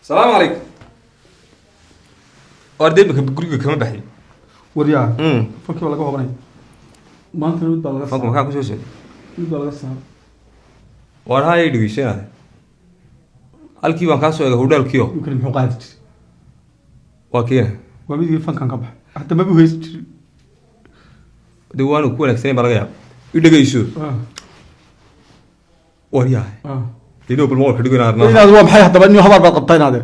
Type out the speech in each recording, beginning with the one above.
Salaamu calaykum. Waar dee imika guriga kama baxay. Waryaa, fankii baa laga hobanaya maanta, mid baa laga Fanku saaray. Maxaa kusoo socday? Mid baa laga saaray. Waar hayay, dhegeysanaya, halkii baan kaa soo eegay hudheelkiio. Ninkani muxuu qaadi jiray? Waa keena. Waa midii fankan ka baxay, hadda maba heesi jirin. De waanu ku wanaagsanayn baa laga yaaba. I dhegeyso. Waar yahay, dee bal maqalka dhigo inaad Inaad waa maxay haddaba? Nin habaar baad qabtaa, inaad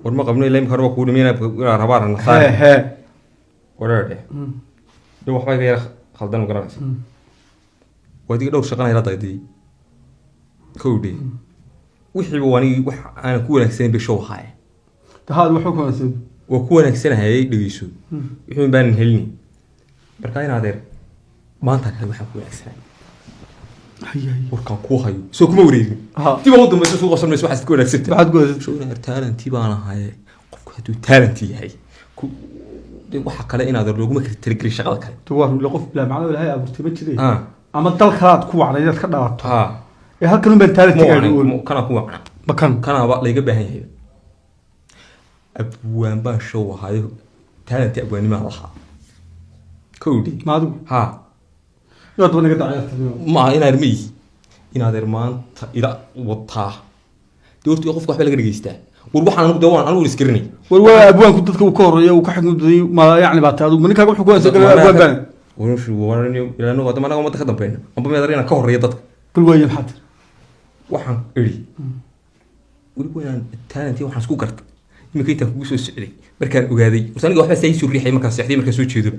War ma qabno, ilaa imika hore waa kugu dhimay inaad rabaan Hee nasaar. Hee. Wareerdhe, de waxba iga yar khaldan, ma garanaysa? Waa adiga dhowr shaqana ila daydiyey kowdhe, wixiiba waa anigii wax aanan ku wanaagsanayn bay show ahaaye. Haad waxba ku wanaagsan. Waa ku wanaagsanahayay, dhegeyso, wixii baanan helini. Marka in adeer, maanta kale waxaan ku wanaagsanahay Hay hay. Warkaan kuu hayo soo kuma wareegin. Dib ugu dambaysa suu qabsan mayso waxaad ku wanaagsantay. Maxaad ku wanaagsan? Show inaad talent baan ahaye. Qofku hadduu talent yahay ku de waxa kale inaad looguma kala talagelin shaqada kale. De waa rule, qof bilaa macno Ilaahay abuurtay ma jire. Ama dal kalaad ku wacnay inaad ka dhalato ee halkan un baan Kuma talentiga wacnay, ool. Kanaa ku wacna. Makan. Kanaaba layga baahan yahay. Abwaan baan show ahaayo, talent abwaanimaa lahaa kowdhi. Ma adigu? Ha. Inaad daba naga daciyaarta. Ma inaad ma ihi inaadeer maanta ila wataa. De horta qofka waxba laga dhegeystaa. War waxaan anigu de waan anigu iskarinay. War waa abwaanku dadka uu ka horeeya, uu ka xigmad badan yahay. Ma yacni baa tahay adigu? Ma ninkaaga wuxuu ku wanaagsan galay abwaan baan? Anaga ummadda ka dambayna amba meedar inaan ka horeeyo dadka. Bal waaye, maxaa tiri? Waxaan iri weliba inaan talent waxaan isku garta iminka intaan kugu soo socday markaan ogaaday. Horta aniga waxbaa saa ii soo riixay markaan seexday, markaan soo jeedoba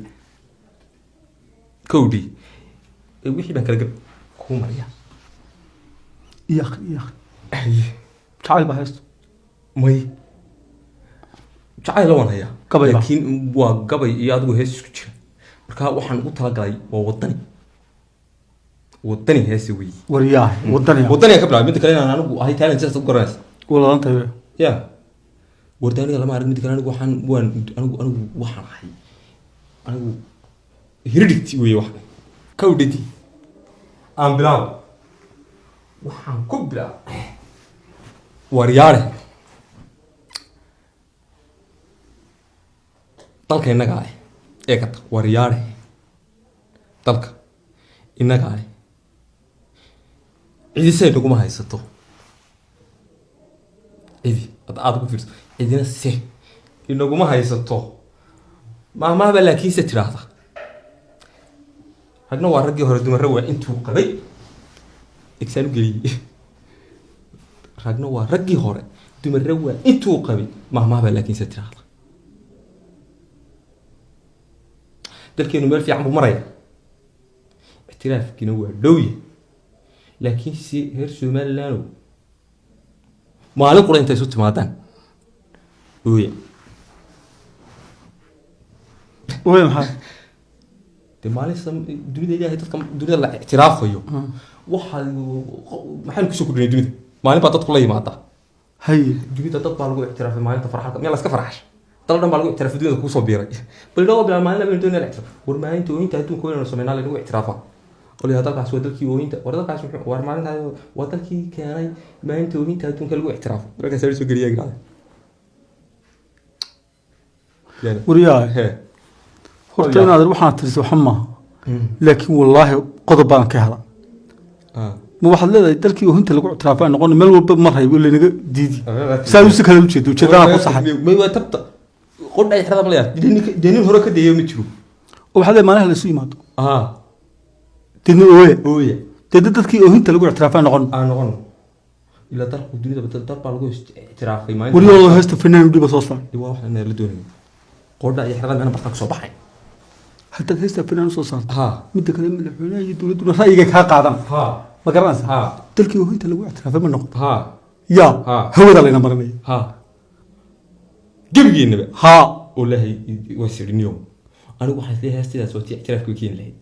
kowdhi. Wixii baan kala gab kuu mariya. Iyo akhri, iyo akhri. Jacayl baa haysto. May, jacayl waan hayaa. Gabay baa. Laakiin waa gabay iyo adigu hees isku jira. Marka waxaan ugu talagalay waa wadani, wadani heese weeye. Waryaah, wadani. Wadani ka bilaabay. Midda kale inaan anigu ahay talent sidaas u garanaysa. Waladantahay. Ya warda, aniga lama arag. Midda kale anigu waxaan waan anigu waxaan ahay anigu heredity weeye. Wax kawdhadi aan bilaabo, waxaan ku bilaabo: waryaare, dalka innaga ah ee kata. Waryaare, dalka innaga ah, cidisay naguma haysato. Cidi hadda aada ku fiirso, cidina se inaguma haysato. Maahmaahba laakiinse tidhaahda: ragna waa raggii hore, dumarra waa intuu qabay. Egsaan u geliyey: ragna waa raggii hore, dumarra waa intuu qabay. Maahmaahba laakiinse tidhaahda: dalkeenu meel fiican buu maraya, ictiraafkiina waa dhowya. Laakiin si reer Somaliland maalin qura intay isu timaadaan ooya. Ooya maxaa? Dee maalin dunida Ilaahay dadka dunida la ictiraafayo, waxaa maxaynu kusoo kordhinay dunida? Maalin baa dadku la yimaada. Dunida dad baa lagu ictiraafay maalinta farxadka, miyaa la iska farxasha? Dal dhan baa lagu ictiraafay, dunida kusoo biiray. Bal inagoo bilaa maalin baynu doonaya la ictiraaf. War maalinta ooyinta adduunka waynaynu sameynaa, laynagu ictiraafa oo la yidhahdo dalkaas waa dalkii ooyinta. War dalkaas muxuu? War maalintaa waa dalkii keenay maalinta ooyinta adduunka lagu ictiraafo. Markaas soo geliya giraade. Waryaah. He. Horta inaad waxaan tirisa waxa maaha, laakiin wallaahi qodob baan ka hela. Ma waxaad leedahay dalkii oohinta lagu ictiraafaa noqon? Meel walba ma raybo laynaga diidi saa si kale ujeedo, ujeedadaan ku saxay. May, waa tabta qodha xirada malaya. Dee nin hore ka deeyo ma jiro. Oo waxaad leedahay maalaha laysu yimaado, deedna ooya. Ooya. Deedna dadkii oohinta lagu ictiraafaa noqon. Aan noqon ilaa dalku dunida dal baa lagu ictiraafay maalinta. Waryahooda heesta fanaan u dhiba soo saar. Dee waa waxaan la doonaya qodha iyo xirada mana bartaan kasoo baxay. Haddaad heesta fanaan usoo saarto, midda kale madaxweynaha iyo dowladduna ra'yigay kaa qaadan. Ma garanaysa? Dalkii oohinta lagu ictiraafay ma noqon. Yaa hawada layna marinaya. Gebigeennaba. Wallaahi waa siriniyo, anigu waxaan isleeyahay heestidaas waa tii ictiraafka way keeni lahayd.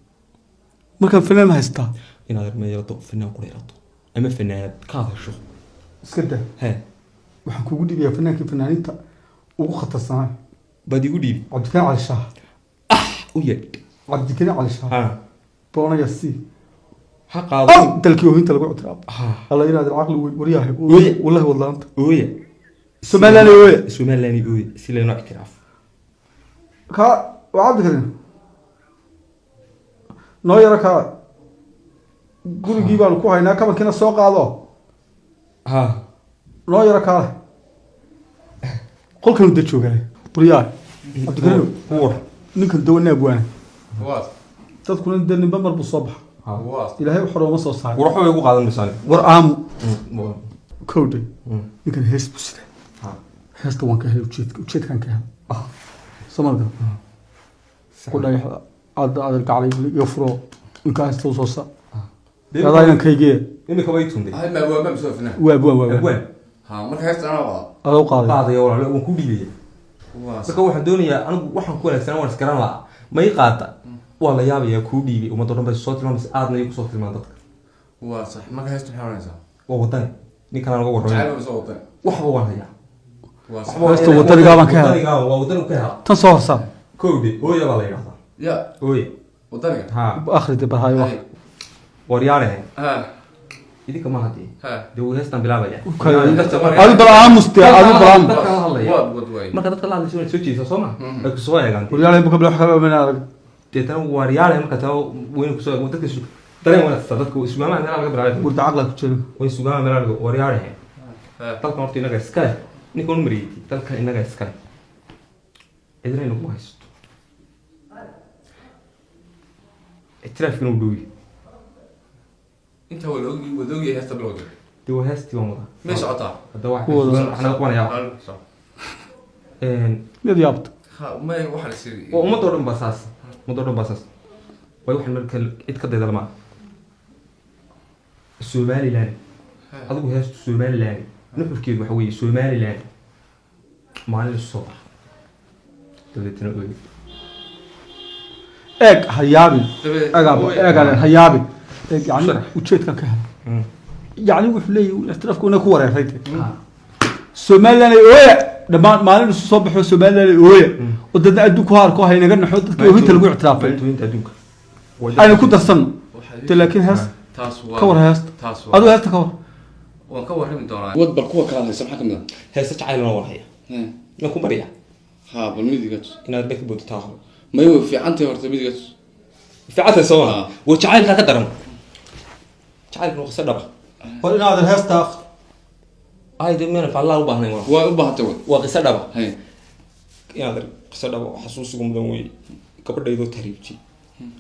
Markaan fanaan ma haystaa? Inaad meelato fanaan qura yarato ama fanaanad ka hadasho. Iska daa. He. Waxaan kugu dhiibayaa fanaankii fanaaniinta ugu khatarsanaa. Baad igu dhiibi. Cabdikariin Cali Shaah. U yeedh. Cabdikariin Cali Shaah boonaya si Ha qaado. Dalkii oohinta lagu ictiraafo. Alla inaad caqli weyn waryahay. Ooye. Wallahi wadlaanta. Ooya. Somaliland ooye. Somaliland ooye, si laynoo ictiraafo. Ka waa Cabdikarim, noo yaro kaa gurigii baanu ku haynaa, kabankiina soo qaado. Ha. Noo yaro kaale, qolkanu da joogaa. Waryaa Cabdikarim, War. Ninkan dawa naabwaana. Waas. Dadkuna de ninba mar buu soo baxa. Waas. Ilaahay wax hore uma soo saaray. War, waxba bay ugu qaadan maysaa. War aamu kowdhay, ninkan hees buu sidaa. Heesta waan ka helay, ujeedka ujeedkaan ka helay somalka ku dhagax aad adeer gaclay iga furo, ninkaa heesta usoo saar adaa inankaygee. Imika way tunday. Hay, ma waa ma soo finaa. Waa waa waa. Abwaan. Ha, marka heesta anaa wada. Adoo qaaday. Qaadaya walaalo, waan ku dhiibaya. Waas. Marka waxaan doonayaa, anigu waxaan ku wanaagsanaa waan isgaran lahaa, ma ii qaata? Waa la yaabayaa, kuu dhiibay, ummadda dhan bay soo tilmaamaysa, aadna igu soo tilmaan dadka. Waa sax. Marka heesta maxay oranaysaa? Waa wadani, ninkan aan uga warramay. Jacayl ma soo wadan. Waxba waan hayaa. Waa sax. Waxba waan Heesta hayaa. wadanigaa baan ka helay. Wadanigaa waa wadani ka helaa. Tan soo horsaar. Kowdhe, ooya baa la yidhahdaa. Ya. Ooya. Wadaniga. Ha. Akhride barhayo wax. Hay. Waryaalehe. Ha. Idinka ma hadii. Ha. Dee wuu heestan bilaabaya. Adu bal aamus dee, adu bal aamus. Dadka la hadlaya. Waad wad way. Marka dadka la hadlaysa waad soo jeedisaa, soo ma ay kusoo eegaan. Waryaalahay buka bila wax kale arag. Deetana waaryaale, marka taa wayna kusoo eegaan dadka, dareen wanaagsan dadka sugaamaha meelaha laga bilaabay. Warda caqla ku jira. Way sugaamaha meelaha laga waryaalehe. Ha. Dalkan horta inaga iska leh, ninkan u mariyay, dalkan inaga iska leh, cidina inaguma haysto, ictiraafkina u dhow yahay. Inta waa loo wada ogyahay heesta bilowga. Dee waa heestii baan wadaa. Ma socotaa? Hadda wax Ku wada. wax naga qabanayaa. Hal soc. Mid yaabto. Ha, ma waxa la sii. Waa ummadoo dhan baa saas, ummadoo dhan baa saas. Way waxaan marka cid ka dayda lama Somaliland. Adigu heestu Somaliland nuxurkeedu waxa weeye Somaliland maalin isu soo baxa, dabeetana ooy. Eeg, ha yaabin. Eegaaba eegaale, ha yaabin, eeg yani. Sharax. Ujeedkan ka helay yacni wuxuu leeyahay ictiraafku ina ku wareeray de Somaliland ay ooya, dhammaan maalin isu soo baxo, Somaliland ay ooya, oo dadna adduunku ha arko, ha inaga naxo dadka oohinta lagu ictiraafay. Maalinta oohinta adduunka. Aynu ku darsanno de, laakiin hees Taas waa. ka war heesta. Taas waa. Adigu heesta ka war. Waan ka warrami doonaa. Wad bal kuwa kala haysa maxaa kamid ah? Heesta jacaylna waan haya. Waan ku baryaa. Ha, bal midiga tus. Inaad bay ka boodto taa hore. May way fiican tahay horta, midiga tus. Fiicanta soo ma Ah. waa jacaylkaa ka daran, jacaylka waa qiso dhaba. War inaadan heesta. Ay de meel faallaa u baahnayn waa. Waa u baahatay wad. Waa qiso dhaba. Hay. Inaad qiso dhaba oo xasuusigu mudan weeye, gabadhaydoo tahriibtay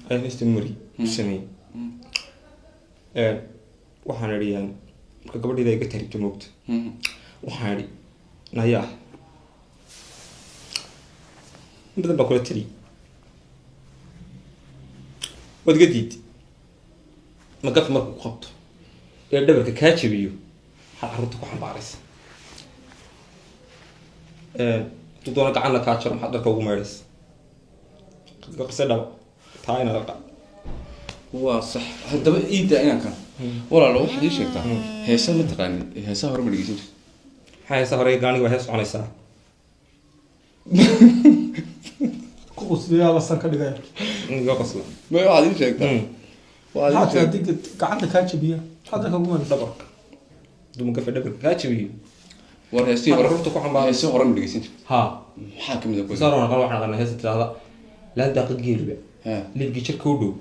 ayaan heesta mari u sameeyey. Waxaan idhi marka gabadhayda iga tahriibtay, moogta, waxaan idhi nayaa, in badan baa kula taliyey, waad iga diiday, magafi markuu ku qabto ee dhabarka kaa jabiyo, waxaad carruurta ku xambaaraysa, hadduu doono gacanna kaa jaro, maxaad dharka ugu maydhaysa? Qiso dhaba taa inaad Waa sax. Haddaba iida inankan walaalo, waxaad ii sheegtaa heesa ma taqaani? Heesaha hore ma dhegeysan jirta? Maxaa heesa hore? Gaaniga waa hees soconaysaa. Ku qusliyaa basan ka dhigaya. Iga qosla. May, waxaad ii sheegtaa, waxaad ii maxaa sheegtaa haddii gacanta kaa jabiya, maxaad dharka ugu maydhaysa? Dhabarka hadduu magafe dhabarka kaa jabiyo. War heesihii hore. Carruurta ku xambaaraysa. Heesihii hore ma dhegeysan jirta? Ha. Maxaa kamid ah kuwa? Saan naqan, waxaan naqanaa heesa tidhaahda laan daaqa geeluba Ha. libgii jirka u dhow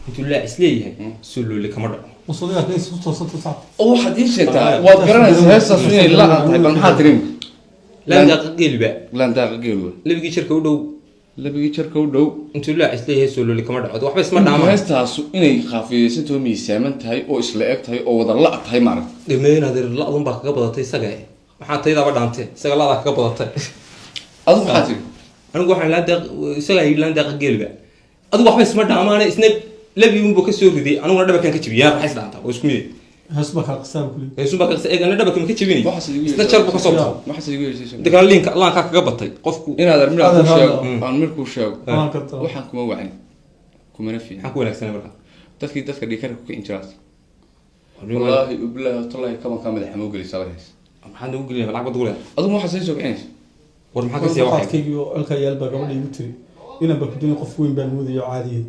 intuu laa isleeyahay soo loole kama dhaco. Wasadiga hadday isu toosanto sax. Oo waxaad ii sheegtaa, waad garanaysaa heestaas inay la tahay, bal maxaa tirin? Laan daaqa geeluba. Laan daaqa geeluba. Libgii jirka u dhow. Labigii jarka u dhow. Intuu laa isleeyahay soo loole kama dhaco, waxba isma dhaamaan. Heestaasu inay khaafiyeysantaho, miisaaman tahay oo isla eg tahay oo wada la' tahay, maaragta. Dhameen adeer, la-dun baa kaga badatay isaga, maxaa taydaaba dhaantee, isaga la-daa kaga badatay. Adigu maxaa tiri? Anigu waxaan laan daaq, isagaa yidhi laan daaqa geeluba, adigu waxba isma dhaamaane, isna lebi unbuu ka soo riday, aniguna dhabarkan ka jabiyay, yaa raxays dhaantaa oo isku mid. Hees baa kala qasaaba kuley. Heesun baa ka eeg, ana dhabarka ma ka jabinay. Waxaas igu Isna jar buu ka soo baxay. Waxaas igu yeeshay. Inta kale liinka laankaa kaga batay qofku. Inaad armir aan kuu Adeer, sheego, adeer. aan mir kuu sheego. Waan kartaa. Waxaan kuma wacni kumana fiicin. Maxaan ku wanaagsanay marka? Dadkii dadka dhiikarka ku injiraas, wallaahi ubilaahi watallahi, kabankaa madaxa moo gelisa hees. Maxaan ugu gelinaya? Lacag bad ugu leedahay. Adigu waxaad sii soo bixinaysa. War maxaa ka siiya waxay? Qaadkaygii oo alkaa yaal baa gabadha igu tiri inaan baa ku doonay, qof weyn baan moodayo caadiyey.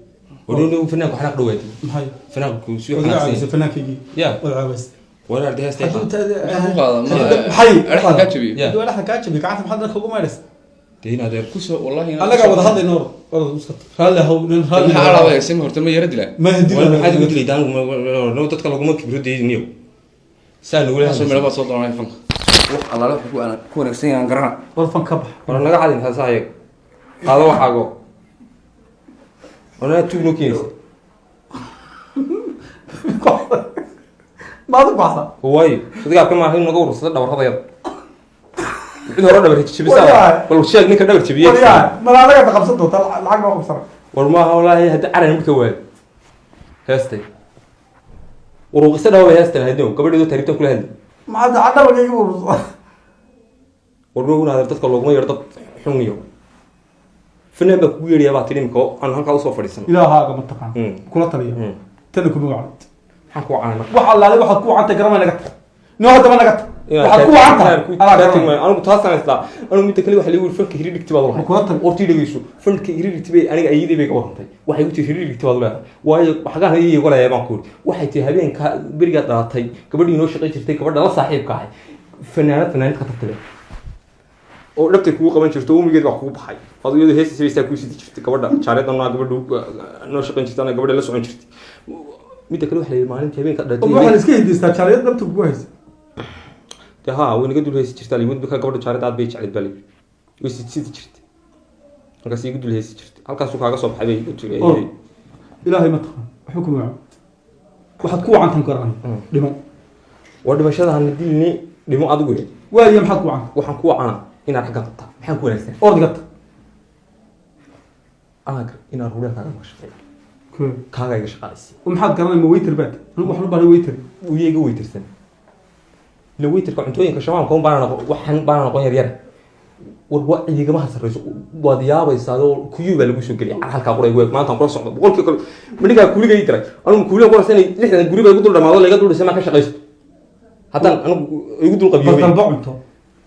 War fanaanku xanaaq dhawaatay. Maxay? Fanaanku si Waad iga xanaaqsan. caawisay fanaankaygii. Ya. Waad caawisay. Warar de heesta. Hadduu Maxaa ku qaada? Maxay? Dhexda kaa jabiyo. Ya. Hadduu dhexda kaa jabiyo, gacanta maxaad dharka ugu maydhaysa? Dee in adeer kusoo wallahi inaad Annagaa wada hadlayno. Orod iska raalli ahow, nin raalli. Maxaa alaabaya simi horta ma yara dilaa? Ma hadila. Maxaad ugu dilaydaa? Anigu dadka laguma kibro deydiniyo saa nagula Waxaasoo hadlaysa. midho baa soo doonay fanka. Wax allaale wuxuu ku wanaagsan yahay aan garana. War fan ka bax. War naga cadin heesaha iyaga, qaado waxaago, wanaa tuug noo keenaysa. Maadu baxda. Waayo adigaa ka maaha in naga urursada dhabarrada yada mid hore dhabar jebisa. Waryahay. Bal sheeg ninka dhabar jebiyey. Waryaa, mala annagaa qabsan doonta lacag noo qabsana. War maaha wallaahi, haddii caran marka waayo heestay waruuqisa dhawa bay heestan hadnow gabadheedu taariibtan kula hadli. Maxaad dhabarkayga urursa? War noo adeer, dadka looguma yeero dad xun iyo fanaan baa kugu yeedhayaa baa tidhi imika oo aan halkaa usoo fadhiisano. Ilaahaaga ma taqaan? Kula taliya. Tana kuma wacnid. Maxaan ku wacanay marka? Wax allaale waxaad ku wacantay garamay, naga tag noo, haddaba naga tag. Waxaad ku wacan tahay anaa garanay. Anigu taasaan islaa. Anigu midda kale waxa lagu yiri fanka hiridhigti baad Ma kula tag- Hortii dhegeyso, fanka hiridhigti bay aniga ayadii bay ka warrantay. Waxay ku tiri hiridhigti baad leedahay, waayo waxgaan ayay iga leeyahay baan ku yiri. Waxay tiri habeenka berigaad dhalatay gabadhii inoo shaqayn jirtay, gabadha la saaxiibka ahay, fanaanad ka tagtay oo dhabtay kugu qaban jirto, umigeed baa kugu baxay. Adu iyadoo heesi sabaysaa kuu sidi jirtay gabadha jaareedana, gabadha noo shaqayn jirtay, ana gabadha la socon jirtay. Midda kale waxa la yidhi maalintii habeenka dhalatay. Waxaa la iska hidaystaa jaaliyad dhabta kugu haysa. Dee haa, way naga dul heesi jirtaa layidhi. Marka gabadha jaareed aad bay jeclayd baa layidhi, way sidi jirtay, markaas igu dul heesi jirtay, halkaasuu kaaga soo baxay bay igu tiri. Oh. Ilaahay ma taqaan? Waxba kuma wacnid, waxaad ku wacantan garanay. Dhimo. War dhimashada hana dilini, dhimo adigu ye. Waayo, maxaad ku wacanta? Waxaan ku wacanaa inaad xaggan qabtaa. Maxaan ku wanaagsan? Ordiga tag. Anaga inaan hureen kaaga ma shaqeeyo, kaaga iga shaqaalaysi. Maxaad garanay? Ma waiter baad? Anigu waxaan u baahnay waiter. Uya iga weytirsan ila weytirka cuntooyinka shamaamka un baana noqon, waxan baana noqon yar yar. War waa cidigama hasarayso, waad yaabaysaa oo kuyuu baa lagu soo geliyay car halkaa qoray weeg. Maanta aan kula socdo boqolkii kale manigaa kuuliga ii diray. Anigu kuuliga qoraysa inay 60 guri ba igu dul dhamaado, layga dul dhisay maan ka shaqaysto haddaan anigu igu dul qabiyoobay. Bal dalbo cunto.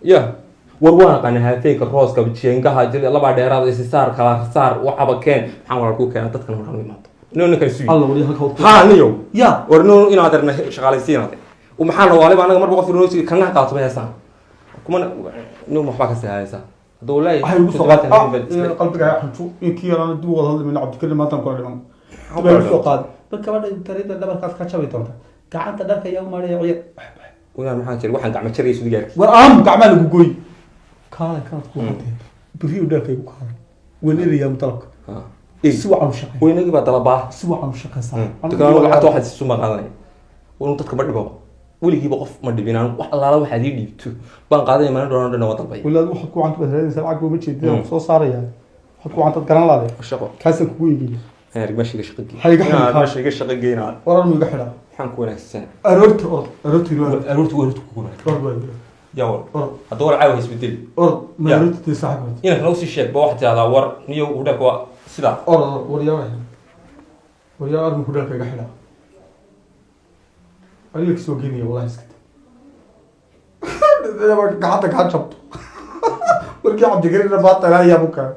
Ya war waan aqaana haafeenka rooska jeengaha labaa dheeraad isisaar kala saar waxaba keen. Maxaan walaal kuu keena? Dadkan markaan u imaado nio ninkan sugi. Alla wali halka waad ku Haa niyow. Ya. War nio inaad arna shaqaalaysiinaade, maxaa nawaaliba anaga marba qof inoo sigi kana qaato ma heesaan kumana nio waxbaa ka sii haysaa hadda wallaahi. Waxay ugu soo 70 habeen qalbiga xunju inkii yaraan dib wada hadli mayno. Cabdikarim maantaan kula dhiman dib ugu soo qaaday. Bal gabadha tarida dhabarkaas ka jabi doonta, gacanta dharka yaa u maadhaya ciyaar. Wayaan maxaa jira? Waxaan gacmo jarayay sudigaarki. War aam gacmaa lagu gooy. Kaalay kanaad ku wacantay beri u dharka igu kaalay, waan erayaa mutalabka. Si wacan u shaqeey. Weynagii baa dalabaa. Si wacan u shaqeysaa. Anigu lacagta waxaad siisu ma qaadanaya. Anu dadka ma dhibo, weligiiba qof ma dhibin. Anigu wax allaala waxaad ii dhiibto baan qaadanaya, maalin dhoon dhan waa dalbaya. Walaad waxaad ku wacanta baad raadinaysaa, lacag uma jeedin ku soo saaraya. Waxaad ku wacantaad garan laadee. Shaqo. Kaasaan kugu eegaya. Meesha iga shaqo geyn. Ha iga xidhin. Meesha iga shaqo geynaa. Waran mu iga xidhaa? Maxaan ku wanaagsan? Aroorta orod, aroorta inoo Aroorta aroorta kugu wanaagsan. Orod waa Yaa war. Orod. Hadda war caawa isbedeli. Orod ma Ya. aroorta dee saaxiib. Inanka noo sii sheeg ba, waxaad tidahdaa war niyo hudheelka waa sidaa. Orod orod, waryaa waryaa, armu hudheelka iga xidhaa, adiga kasoo geenaya. Wallahi iska gacanta kaa jabto. Warkii Cabdikarimna maanta ilaa yaab u keenay.